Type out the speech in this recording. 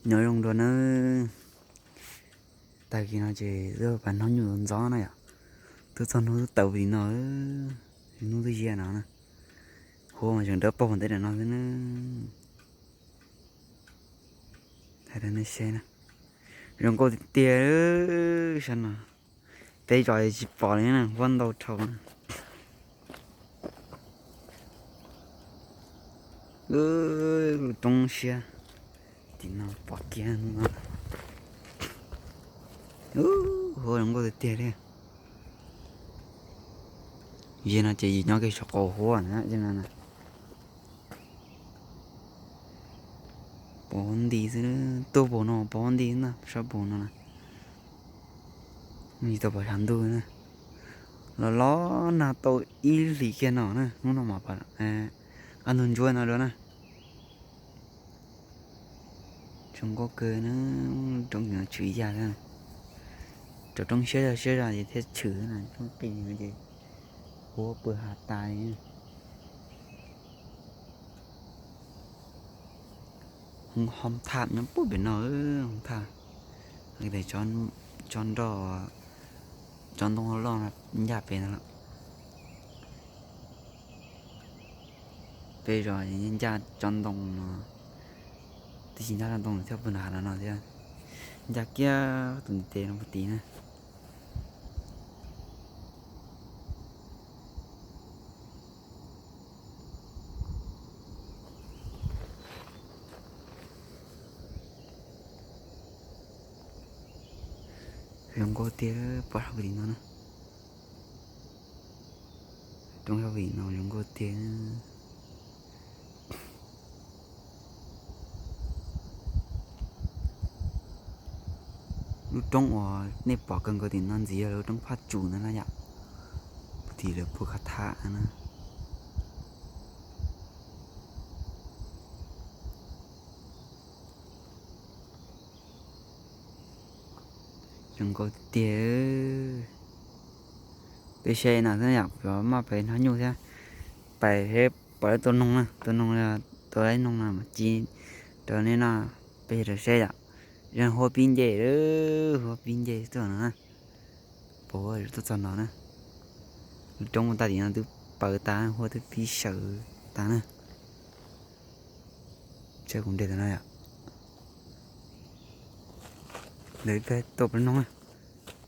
Nyob zoo dua nawb. Tag kis no ces twb pas hnub nyuj ntxov na yom. Twb txog hnub twb tawm tim no, hnub twb ziab no na. Huab mas tseem dawb paug ntawm no xwb na. Hais rau nej saib na, zoo nkauj tiag tiag sab no. Peb zos tsis pom li na, huab ntau dhau na. Lub roob siab tim no pom kiag no. Huab zoo nkauj tiag tiag li. Yim no ces yim nyob kiag saum qaum huab na, yim no na. Pov nti xwb, tuaj pov no pov nti na, sab pov no na. Tsis tau pom sab ntuj na. Los los nag tau ib hlis kiag no na, hnub no mas qab ntug ntsuab no dua na. Zoo nkauj kawg na, roob no tshwm ib yam na. Cov roob siab zog siab zog ces thiaj tshwm na, roob qis no ces huab pw has tas li. Hoob thaj nyob puag pem no, hoob thaj, tso nroj, tso ntoo loj ncaj pem no lawm. Peb zos ncaj tsob ntoo no, twb tsis ncaj tsob ntoo thiab, puag nram hav no thiab, ncaj kiag tus ntiv tes no puag tid na. Zoo nkauj tiag, pom sab puag tim no na. Roob sab puag tim no zoo nkauj tiag. Lub roob uas nej pom kawg nkaus tim no ntxiv yog lub roob Phaj Tsum ntawd na yom. Puag tim lawv puag khav tham na. Zoo nkauj tiag. Peb saib no xwb yom, maj pais hnab nyuj thiab, pais pom tua noog na, tua noog, tua ib noog no mas ci rau nej no, peb rau saib yom. Zoo huab pib nce, huab pib nce tuaj no na. Pov tuaj txog no na. Lub roob tag tim no twb pawv tas, huab twb pib sawv tas na. Saib kuv nres tas no yom. Lawv peb tuaj peb noog na.